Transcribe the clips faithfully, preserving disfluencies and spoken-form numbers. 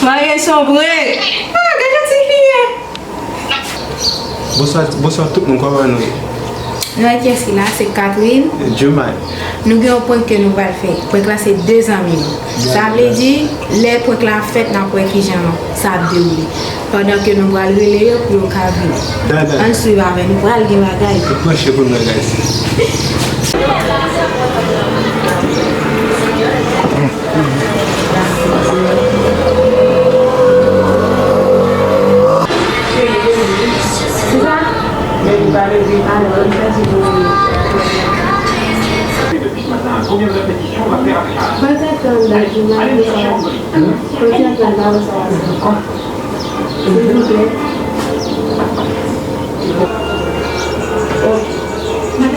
Marye se yon prank. Ah, gade jan tifi ye. Bonswa, bonswa tout moun, kòman nou ye? Nou wè kiyès ki la, se Catherine. Jumai. Nou gen yon prank ke nou pral fè. Prank la se de zanmi nou. Sa vle di, lè prank la fèt, n ap wè kijan sa ap dewoule. Pandan ke nou pral rele yo pou yo ka vini. Ann swiv avè nou, pral gen bagay. Branche pou nou, guys. Silvouplè.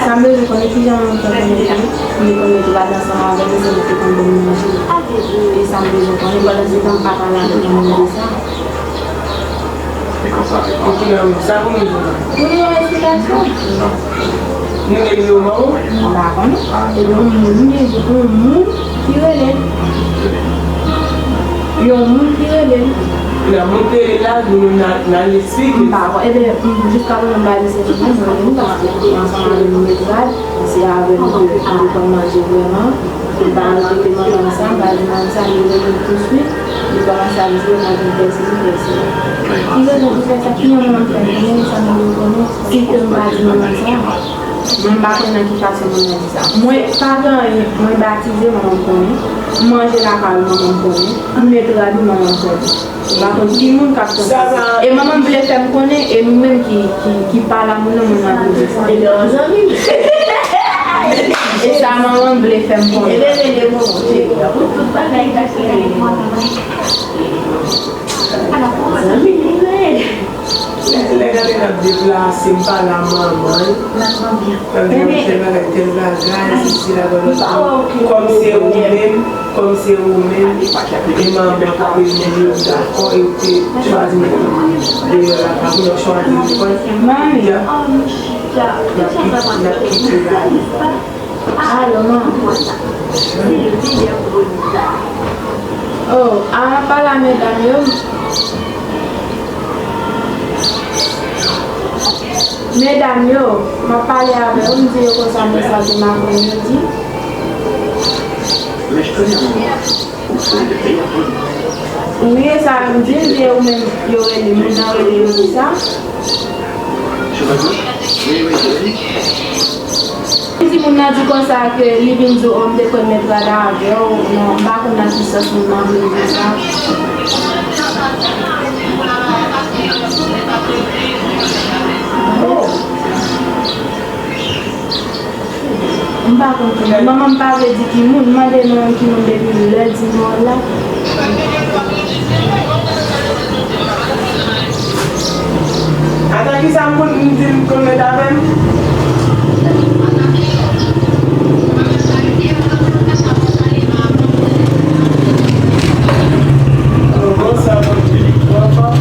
Sa m bezwen konnen kijan mwen fè konnen ke m te konn mete rad ansanm avè l, se li ki konn ban m manje. E sa m bezwen konnen, pandan se tan m pa pale avè l, mwen mande sa. E kounye a, sa pou nou di la? Pou nou yon esplikasyon. Nou gen nimewo manman w? M pa konnen. E gen yon moun, m gen yon moun ki rele l. Yon moun ki rele l. Kounye a, moun ki rele l la, nou menm n a, n a esplike. M pa konnen. Ebyen, m, jiska prezan, m pa di se moun nan, mwen menm, paske ansanm avè l nou met rad, se avè l nou te, nou te konn manje vrèman. Li pa respekte manman l sa, m pa di manman l sa, li rele m tousuit, li kòmanse ap jwe, m ap vin fè sesi, fè sela. Ki rezon pou fè sa? Ki manman m fè l konnen, sa m vle konnen, si ke m pa di manman l sa? Mwen m pa konnen nan ki fason manman di sa. Mwen pa gen anyen, mwen batize, manman m konnen, m manje lakay ou, manman m konnen, m met rad ou, manman m konnen. M pa konn ki moun k ap tann sa. E manman m vle fè m konnen, e nou menm ki, ki, ki pa la moun nan, moun nan vle di sa. Ebyen, yon zanmi. E sa manman m vle fè m konnen. Ebyen, rele manman w, cheri, pou tout bagay k ap fèt. Zanmi, nou rele. Lè, lè gade n ap deplase, m pa la manman. N ap manman. Tande yon tèl bagay, tèl bagay, sesi la, bagay. Kòm se ou menm, kòm se ou menm, e manman k ap rele w, dakò, e w te chwazi met ou deyò lakay, pou yo chwazi ou pran. Mami. Ya. N ap kite, n ap kite la. Alo, manman. Oh, a, pale a medam yo. Medam yo, m ap pale avè yo, m di yo konsa mwen santi m aprann yo di. Wi, e sa yo di, m di yo menm, yo rele, moun nan rele yo di sa. M di moun nan di konsa ke li vin di w, oh, m te konn met rad avè w, non, m pa konn nan ki sans moun nan vle di sa. Oh. M pa konn ki moun. Manman m pa vle di ki moun. M mande non ki moun depi lè l di non la. Ata kisa m konn, m di m konn met avè m? Bon, sa bon. Bon, bon.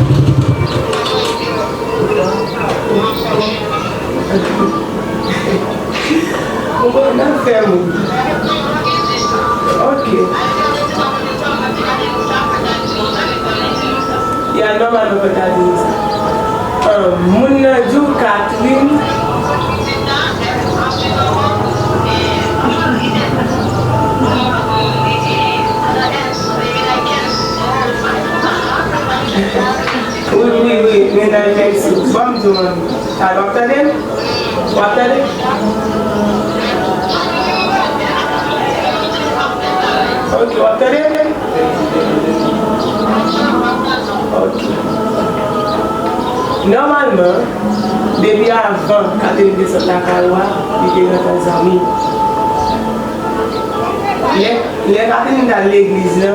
Ou konn nan fè moun. Ok. Ya nòmal mwen pa ta di nou sa. Ahn, moun nan di w Catherine. Wi, wi, wi, mennaj Mèsi. Ban m di w, manmi. Alo, w ap tande m? W ap tande? Ok, w ap tande? Ok. Nòmalman, depi avan Catherine te sot lakay ou a, li te gentan zanmi. Lè, lè Catherine t al legliz la,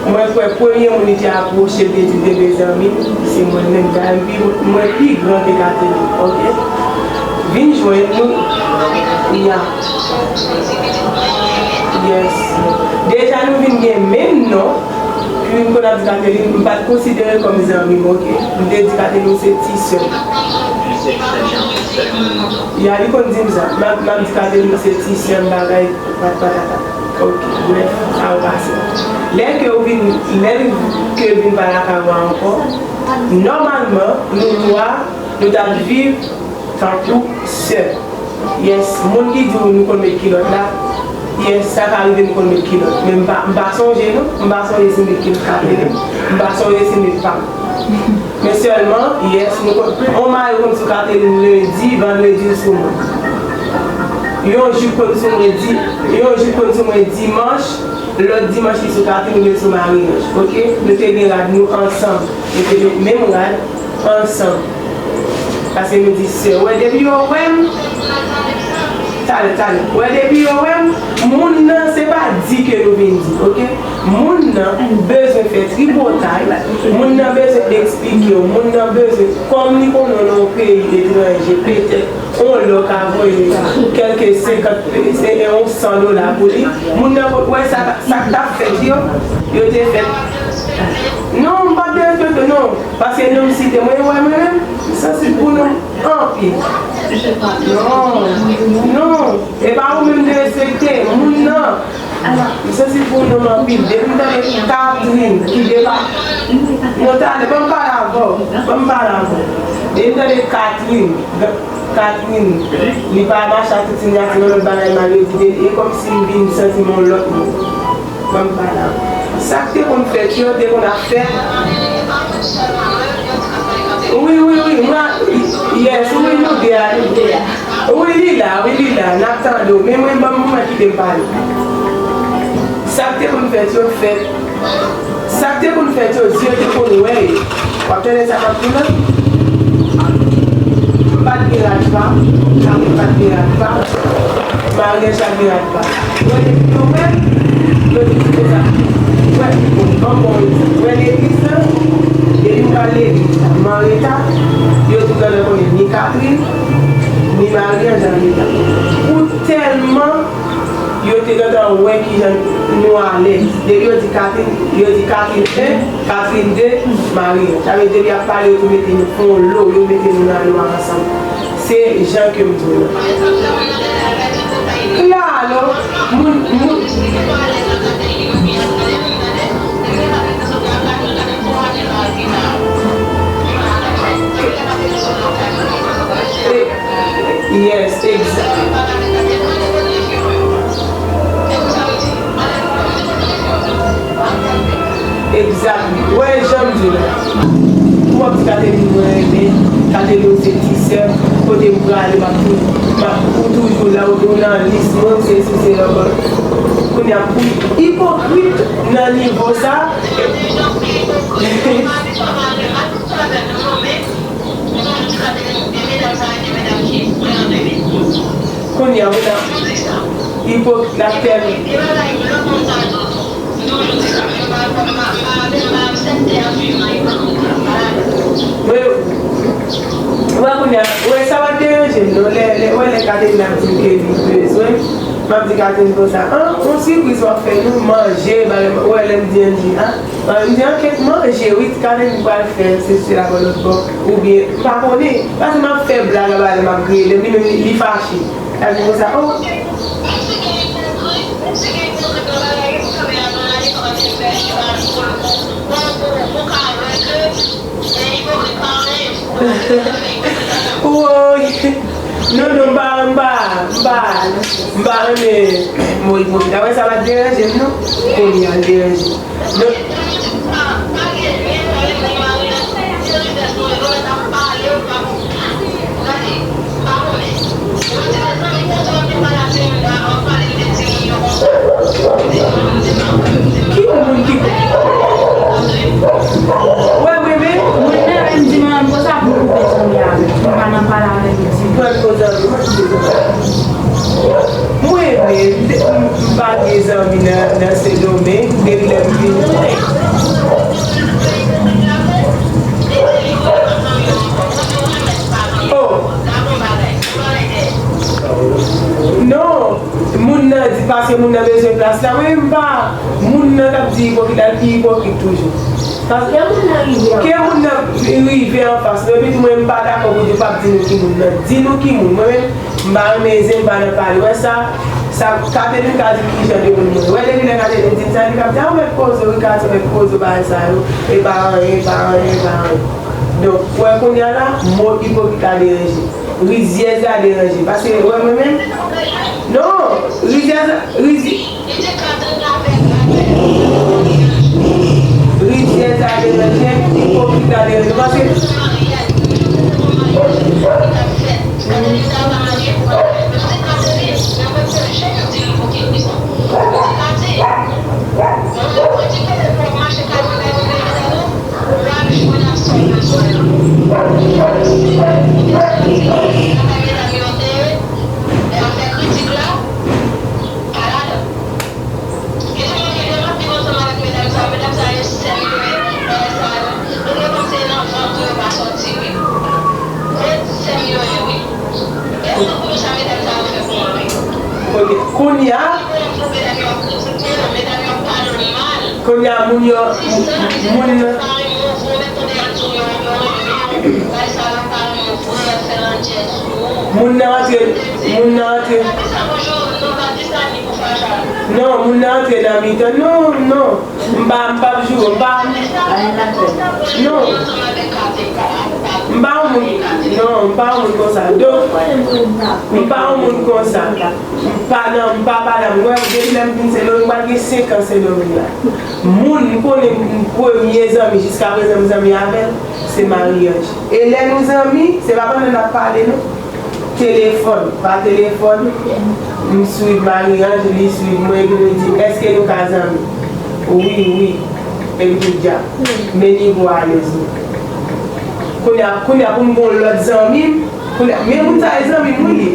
mwen kwè premye moun li te apwoche, li te di l te vle zanmi, se mwen menm. Dayè, m pi, mwen pi gran ke Catherine, ok? Vin jwenn nou. Ya. Yes. Deja nou vin gen menm non. Pi m konn ap di Catherine, m pa t konsidere kòm zanmi m, ok? M te di Catherine, ou se ti sè m. Ya, li konn di m sa. M ap, m ap di Catherine, ou se ti sè m, bagay, pat, patata. Ok, bref, sa yo pase. Lè ke w vin, lè ke l vin pa lakay ou a ankò, nòmalman, nou twa, nou t ap viv tankou sè. Yes, moun ki di w nou konn met kilòt la, yes, sa ka rive nou konn met kilòt. Men m pa, m pa sonje non, m pa sonje si m met kilòt Catherine, m pa sonje si m met pa m. Men sèlman, yes, nou konn, on mayo konn sou Catherine lendi, vandredi l sou mwen. Yon jip konn sou mwen di, yon jip konn sou mwen dimanch, lòt dimanch li sou Catherine oubyen sou Marie-Ange, oke? Nou te gen rad nou ansanm, nou te gen menm rad ansanm. Paske nou di sè, wè depi yo wè m, talè, talè, wè depi yo wè m, moun nan se pa di ke nou vin di, oke? Moun nan bezwen fè tripotay, moun nan bezwen eksplike w, moun nan bezwen, kòm li konnen w nan yon peyi etranje, petèt, yon lè w ka voye kèlke senkant, se yon san dola pou li, moun nan wè sa, sa k t ap fèt yo, yo te fèt. Non, m p ap derespekte, non, paske non m site, mwen, wè mwen menm, m sansib pou non. Anpil. Non, non. E pa ou menm derespekte, moun nan. M santi pou non anpil. Depi m tande Catherine ki depa. Non, talè, ban m pale avè w. Ban m pale avè w. Depi m tande Catherine, Catherine, li pa mache ak tout sinyati, yon lòt bagay mal yo di, e kòmsi m vin santi m yon lòt moun. Ban m pale avè w. Sa k te konn fèt yo, te konn ap fèt. Wi, wi, wi, mwen, yes, wi, nou de a, nou de a. Wi, li la, wi, li la, n ap tande w. Men mwen, ban m, mwen kite m pale. Sa k te konn fèt yo, fèt. Sa k te konn fèt yo, zye te konn wè yo. W ap tande sa k ap di la? M pa t gen rad pa m, Catherine pa t gen rad pa l. Marie-Ange pa t gen rad pa l. Wè depi yo wè l, yo di se sa. Wè, bon, bon, bon, wè legliz la, depi m pral legliz la, m an reta, yo tou genlè konnen ni Catherine, ni Marie-Ange an reta. Pou tèlman yo te gentan wè kijan nou alèz. Depi yo di Catherine, yo di Catherine un, Catherine deux, Marie-Ange. Sa vle di depi y ap pale, yo tou mete nou fè yon lo, yo mete nou nan lo a ansanm. Se jan ke m di w la. Klalo, moun, moun. Yes, exact. Exactly. Wè, jan m di w la. Pou w ap di Catherine mwen renmen, Catherine ou se ti sè m, kote m prale, m ap tou-, m ap, ou toujou la, ou, ou nan lis mwen, ou se sou se lòbòt. Kounye a, pou ipokrit nan nivo sa, Kounye a, moun ap ipokrit la tèlman. Wè, wè kounye a, wè sa pa t deranje m non, lè, lè, wè lè Catherine ap di m ke li bezwen, m ap di Catherine konsa, an, yon sipriz w ap fè nou, manje, bagay, wè lè m di Angie, an, An, m di, an, kèk manje, wi, ti Catherine pral fè, se sila bò lòt bò, oubyen, m pa konnen, paske m ap fè blag anba lè m ap griye, lè m li menm li, li fache. L ap di konsa, o. Woy! Non, non, m pa, m pa, m pa, m pa renmen mo ipokrit. Apre sa, pa t deranje m, non. Kounye a, l deranje m. Ki moun ki wè mwen menm? Mwen menm, m di manman m konsa pou l koupe zanmi avè m. Mwen pa nan pale avè l, m di. Pran koze avè m. Mwen menm, m pa gen zanmi nan, nan Sendomeng, depi lè m vini. Oh! Non! Moun nan di paske moun nan bezwen plas la. Mwen menm m pa, moun nan k ap di ipokrit la, l pi ipokrit toujou. Paske ke moun nan rive anfas nou, epi tou mwen m pa dakò pou di w p ap di nou ki moun nan. Di nou ki moun. Mwen menm, m pa renmen zen, m pa nan pale. Wè sa, Sa Katerin ka di ki jan de moun mwen ye. Wè depi lè Katerin di m sa, li ka di, "A, ou mèt poze w, wi, Katerin, mèt poze w, bagay sa yo. E pa anyen, e pa anyen, e pa anyen." Donk, ou wè kounye a la, mo ipokrit la deranje. Rizyèz la deranje. Paske, ou wè mwen menm? Non, rizyèz la, rizi-, rizyèz la deranje, ipokrit la deranje. Paske, kounye a, kounye a, moun yo, moun nan, moun nan antre, moun nan antre. Non, moun nan antre nan mitan. Non, non. M pa, m p ap joure, m pa, non. M pa yon moun, non, m pa yon moun konsa. Donk, m pa yon moun konsa. M pa nan, m pa pale avè l. Mwen, depi lè m vin Sendomeng, m pral gen senk an Sendomeng la. Moun m konnen, m premye zanmi, jiskaprezan m zanmi avè l, se Marie-Ange. E lè nou zanmi, se pa pandan n ap pale, non. Telefòn, pa telefòn, m swiv Marie-Ange, li swiv mwen, epi nou di, "Èske nou ka zanmi?" "Wi, wi." Epi tout djab. Men nivo alèz nou. Kounye a, kounye a pou m gon lòt zanmi m, kounye a, men moun sa e zanmi m, wi, li.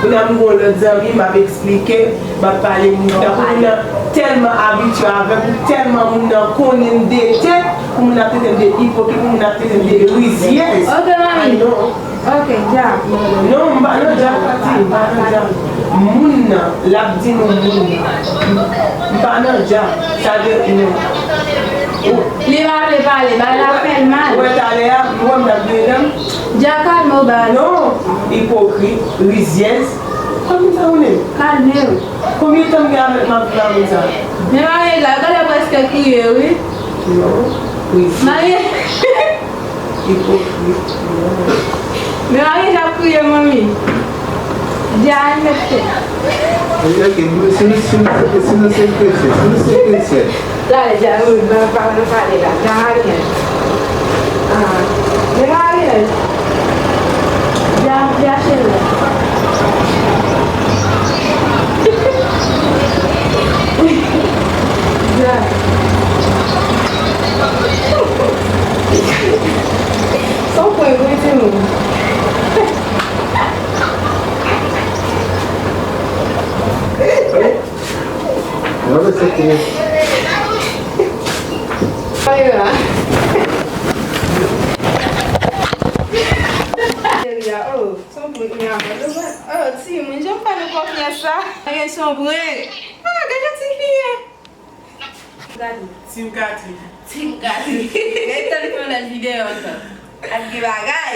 Kounye a m gon lòt zanmi, m ap eksplike, m ap pale moun, tankou moun nan tèlman abitye avè m, tèlman moun nan konnen m de tèt, pou moun ap trete m de ipokrit, pou moun ap trete m de rizyèz. Ok, manmi. Non. Ok, djab. Non, m pa nan djab, Katy, m pa nan djab. Moun nan, l ap di nou moun nan. M pa nan djab. Sa vle, non. Li pa vle pale, bagay la fè l mal. Ou wè talè a, m wè m t ap griyen dan m. Djab, kalme w, baz. Non, ipokrit, rizyèz. Kòman sa ou menm? Kalme w. Konbyen tan m gen avèk m ap viv ak moun sa? Men maryaj la, gade prèske kriye, wi. Non, rizyèz. Maryaj. Ipokrit, non. Men maryaj ap kriye, manmi. Dja al mèt fè. Ok, si nou, si nou, si nou se kretyen, si nou se kretyen. Talè, dja, wi, mwen pa nan pale la. Dja maryaj. Ah, men maryaj. Dja, dja cheri. Dja. Sa w kwè vre, timoun? Mwen se ki. Cheri a, oh, se yon prank mi avè l. Oh, timoun, jan m fè nou konfyans sa? Gen se yon prank. Ah, gade jan ti fi ye. Gade. Team Cathy. Team Cathy. Ret tann pou yon lòt videyo ankò. Ap gen bagay.